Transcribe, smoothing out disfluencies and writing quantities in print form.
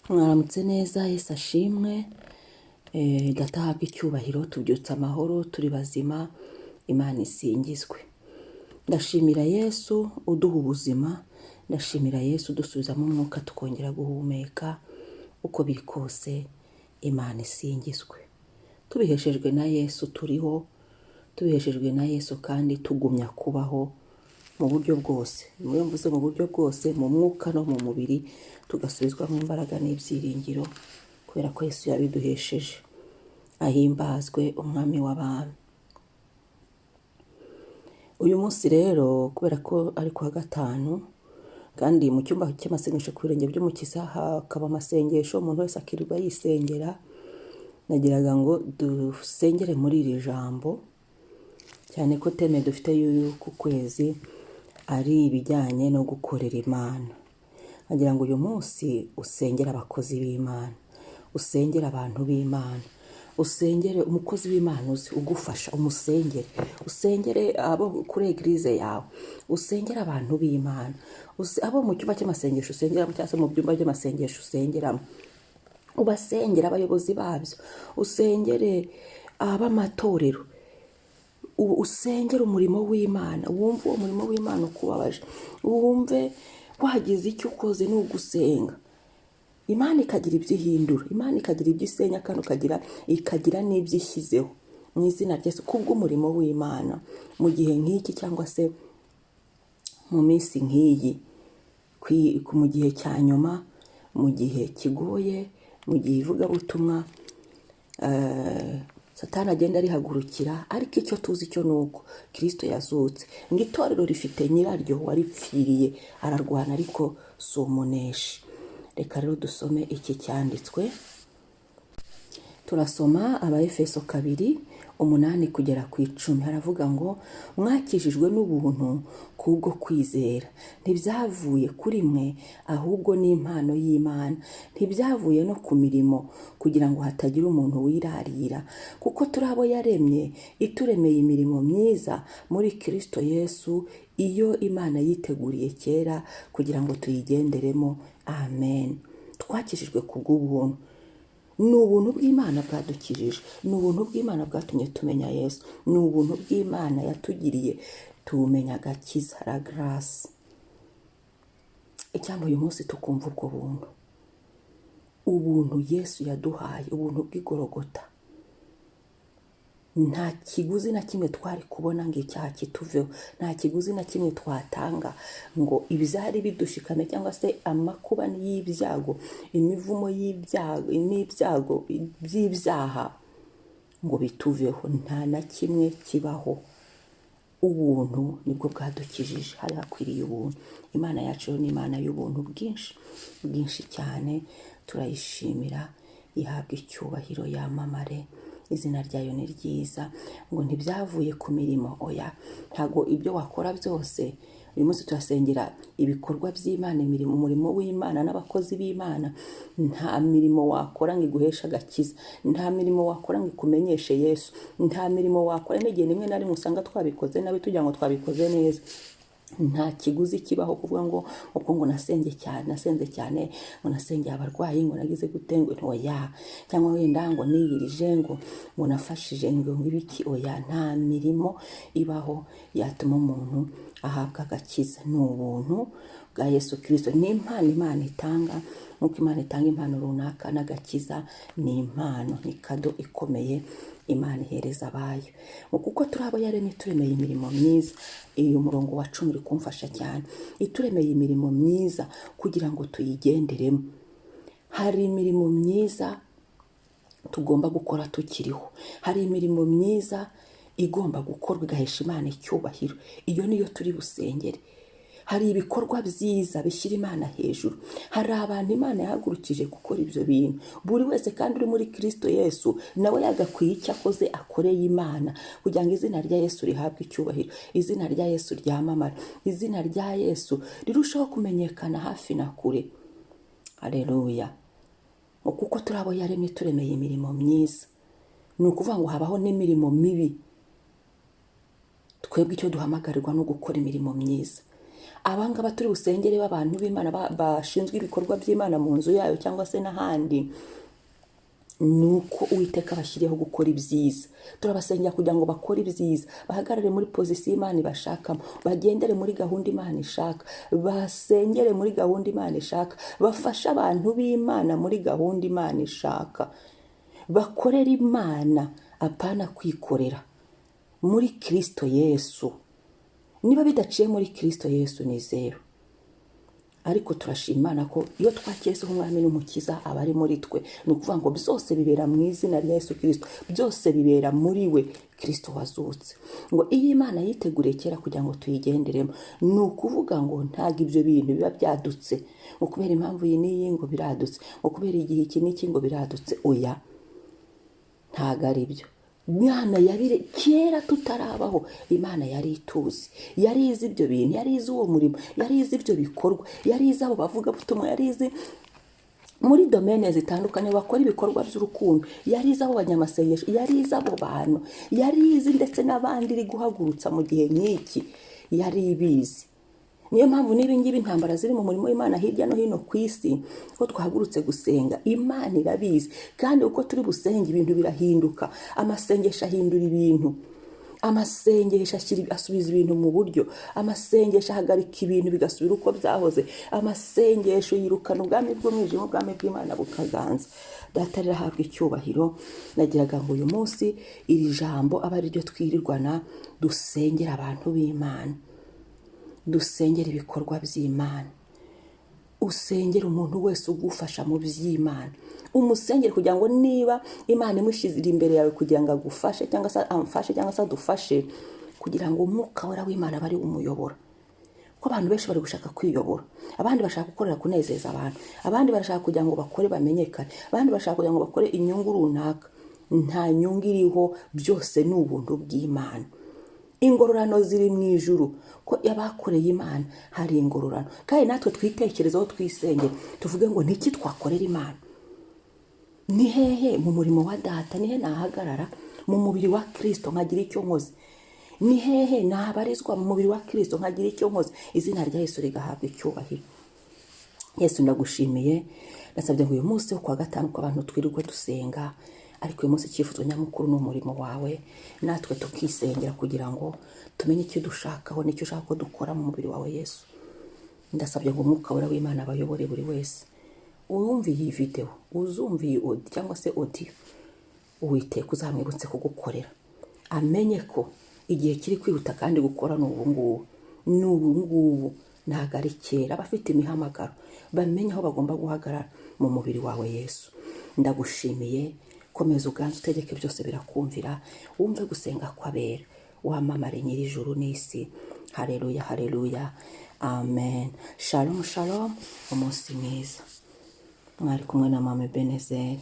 Mwaramutse neza, Yesu ashimwe. Data ahabwe icyubahiro, tubyutse amahoro, turi bazima, Imana isingizwe. Ndashimira Yesu uduha ubuzima, ndashimira Yesu udusubizamo umwuka tukongera guhumeka, uko biri kose Imana isingizwe. Tubiheshejwe na Yesu turiho, tubiheshejwe na Yesu kandi tugumya kubaho mu buryo bwose. Iyo mvuze mu buryo bwose, mu mwuka no mu mubiri, tugasubizwamo imbaraga n'ibyiringiro kubera ko Yesu yabiduhesheje. Ahimbazwe Umwami w'abami. Uyu munsi rero kubera ko ari kuwa gatanu, kandi mu cyumba cy'amasengesho ku birenge by'Umukiza hakaba amasengesho, umuntu wese akirirwa yisengera, nagiraga ngo dusengere muri iri jambo, cyane ko thème dufite y'uku kwezi ari ibijyanye no gukorera Imana. Nkagira ngo uyu munsi usengere abakozi b'Imana, usengere abantu b'Imana, usengere umukozi w'Imana uzi ugufasha, umusengere, usengere abo kuri église yawe, usengere abantu b'Imana, abo mu cyumba cy'amasengesho usengeramo cyangwa se mu byumba by'amasengesho usengeramo, ubasengere abayobozi babyo, usengere ab'amatorero, usengere umurimo w'Imana, wumve uwo murimo w'Imana ukubabaje, wumve wagize icyo ukoze ni ugusenga. Imana ikagira ibyo ihindura, Imana ikagira ibyo isenya, kandi ikagira n'ibyo ishyizeho mu izina rya Yesu kubw'umurimo w'Imana mu gihe nk'iki cyangwa se mu minsi nk'iyi, mu gihe cya nyuma, mu gihe kigoye, mu gihe ivugabutumwa Satani agenda arihagurukira, ariko icyo tuzi cyo ni uko Kirisito yazutse, ngo itorero rifite nyiraryo waripfiriye, ararwana ariko si umuneshi. Reka rero dusome iki cyanditswe. Turasoma Abaefeso 2:8-10. Haravuga ngo: "Mwakijijwe n'ubuntu kubwo kwizera, ntibyavuye kuri mwe, ahubwo ni impano y'Imana, ntibyavuye no ku mirimo, kugira ngo hatagira umuntu wirarira. Kuko turi abo yaremye, ituremeye imirimo myiza muri Kirisito Yesu, iyo Imana yiteguriye kera kugira ngo tuyigenderemo." Amen. Twakijijwe kubw'ubuntu. Ni ubuntu bw'Imana bwadukijije, ni ubuntu bw'Imana bwatumye tumenya Yesu, ni ubuntu bw'Imana yatugiriye tumenya agakiza, la grâce. Icyampa uyu munsi tukumva ubwo buntu, ubuntu Yesu yaduhaye, ubuntu bw'igorogota. Nta kiguzi na kimwe twari kubona ngo icyaha kituveho, nta kiguzi na kimwe twatanga ngo ibyari bidushikame cyangwa se amakuba y'ibyago, imivumo y'ibyago n'ibyago by'ibyaha ngo bituveho. Nta na kimwe kibaho. Ubuntu nibwo bwadukijije, hari hakwiriye ubuntu. Imana yacu rero ni Imana y'ubuntu bwinshi, bwinshi cyane. Turayishimira, ihabwa icyubahiro, yamamare, izina ryayo ni ryiza. Ngo ntibyavuye ku mirimo, oya, ntabwo ibyo wakora byose. Uyu munsi turasengera ibikorwa by'Imana, imirimo, umurimo w'Imana n'abakozi b'Imana. Nta mirimo wakora ngo iguheshe agakiza, nta mirimo wakora ngo ikumenyeshe Yesu, nta mirimo wakora. N'igihe rimwe na rimwe usanga twabikoze nabi tugira ngo twabikoze neza. Nta kiguzi kibaho kuvuga ngo uko ngo nasenge cyane, nasenze cyane, ngo nasengeye abarwayi, ngo nagize gute, ngo oya, cyangwa wenda ngo niyirije, ngo nafashije, ngo ibiki, oya. Nta mirimo ibaho yatuma umuntu ahabwa agakiza. Ni ubuntu bwa Yesu Kirisito, ni impano Imana itanga. Nk'uko Imana itanga impano runaka, n'agakiza ni impano, ni cadeau ikomeye Imana ihereza abayo. Ngo kuko turi abo yaremye, turemeye imirimo myiza. Uyu murongo wa 10 uri kumfasha cyane. Ituremeye imirimo myiza kugira ngo tuyigenderemo. Hari imirimo myiza tugomba gukora tukiriho, hari imirimo myiza igomba gukorwa igahesha Imana icyubahiro. Iyo niyo turi busengere. Hari ibikorwa byiza bishyira Imana hejuru, hari abantu Imana yahagurukije gukora ibyo bintu. Buri wese kandi uri muri Kirisito Yesu nawe yagakwiye icyo akoze akoreye Imana kugira ngo izina rya Yesu rihabwe icyubahiro, izina rya Yesu ryamamare, izina rya Yesu rirushaho kumenyekana hafi na kure. Hareruya. Kuko turi abo yaremye, turemeye imirimo myiza. Ni ukuvuga ngo habaho n'imirimo mibi. Twebwe icyo duhamagarirwa no gukora imirimo myiza. Abangaba turi busengere b'abantu b'Imana bashinzwe ibikorwa by'Imana mu nzu yayo cyangwa se n'ahandi, ni uko Uwiteka bashyiriyeho gukora ibyiza. Turabasengera kugira ngo bakore ibyiza, bahagarare muri position Imana ibashakamo, bagendere muri gahunda Imana ishaka, basengere muri gahunda Imana ishaka, bafashe abantu b'Imana muri gahunda Imana ishaka, bakorere Imana, apana kwikorera, muri Kirisito Yesu. Niba bidaciye muri Kirisito Yesu, ni zero. Ariko turashima Imana ko iyo twakiriye Umwami n'Umukiza, aba ari muri twe. Ni ukuvuga ngo byose bibera mu izina rya Yesu Kirisito, byose bibera muri we Kirisito wazutse. Ngo iyo Imana yiteguriye kera kugira ngo tuyigenderemo, ni ukuvuga ngo ntabwo ibyo bintu biba byadutse ngo kubera impamvu iyi n'iyi ngo biradutse, ngo kubera igihe iki n'iki ngo biradutse. Oya, ntabwo ari byo. Imana yabire kera tutarabaho. Imana yari ituzi, yari izi ibyo bintu, yari izi uwo murimo, yari izi ibyo bikorwa, yari izi abo bavugabutumwa, yari izi muri domaine zitandukanye bakora ibikorwa by'urukundo, yari izi abo banyamasengesho, yari izi abo bantu, yari izi ndetse n'abandi iri guhagurutsa mu gihe nk'iki, yari ibizi. Niyo mpamvu n'ibi ngibi, intambara ziri mu murimo w'Imana hirya no hino ku isi, ko twahagurutse gusenga, Imana irabizi. Kandi uko turi busenge, ibintu birahinduka. Amasengesho ahindura ibintu, amasengesho asubiza ibintu mu buryo, amasengesho ahagarika ibintu bigasubira uko byahoze, amasengesho yirukana ubwami bw'umwijima, ubwami bw'Imana bukaganza. Data rirahabwa icyubahiro. Nagiraga ngo uyu munsi iri jambo abe ari ryo twirirwana dusengera abantu b'Imana, dusengera ibikorwa by'Imana. Usengera umuntu wese ugufasha mu by'Imana, umusengere kugira ngo niba Imana imushyize imbere yawe kugira ngo agufashe cyangwa se amfashe cyangwa se adufashe, kugira ngo Umwuka Wera w'Imana abe ari we umuyobora. Kuko abantu benshi bari gushaka kwiyobora, abandi bashaka gukorera kunezeza abantu, abandi barashaka kugira ngo bakore bamenyekane, abandi bashaka kugira ngo bakore inyungu runaka. Nta nyungu iriho, byose ni ubuntu bw'Imana. Ingororano ziri mu ijuru, ko abakoreye Imana hari ingororano. Kandi natwe twitekerezeho, twisengere, tuvuge ngo niki twakorera Imana? Ni hehe mu murimo wa Data, ni he nahagarara mu mubiri wa Kirisito nkagira icyo nkoze? Ni hehe nabarizwa mu mubiri wa Kirisito nkagira icyo nkoze, izina rya Yesu rigahabwa icyubahiro? Yesu, ndagushimiye. Nasabye ngo uyu munsi wo kuwa gatanu ko abantu twirirwa dusenga, ariko uyu munsi icyifuzo nyamukuru ni umurimo wawe, natwe tukisengera kugira ngo tumenye icyo dushakaho n'icyo ushaka ko dukora mu mubiri wawe. Yesu, ndasabye ngo Umwuka Wera w'Imana abayobore buri wese uwumva iyi videwo, uzumva iyi audio cyangwa se audio. Uwiteka uzamwibutse kugukorera, amenye ko igihe kiri kwihuta kandi gukora ni ubu ngubu, ni ubu ngubu, ntabwo ari kera. Abafite imihamagaro bamenye aho bagomba guhagarara mu mubiri wawe. Yesu, ndagushimiye. Komeza uganze, utegeke, byose birakumvira. Wumve gusenga kw'abera, wamamare Nyir'ijuru n'isi. Hareruya, hareruya, amen. Shalom, shalom, umunsi mwiza. Mwari kumwe na Mama Benezeri.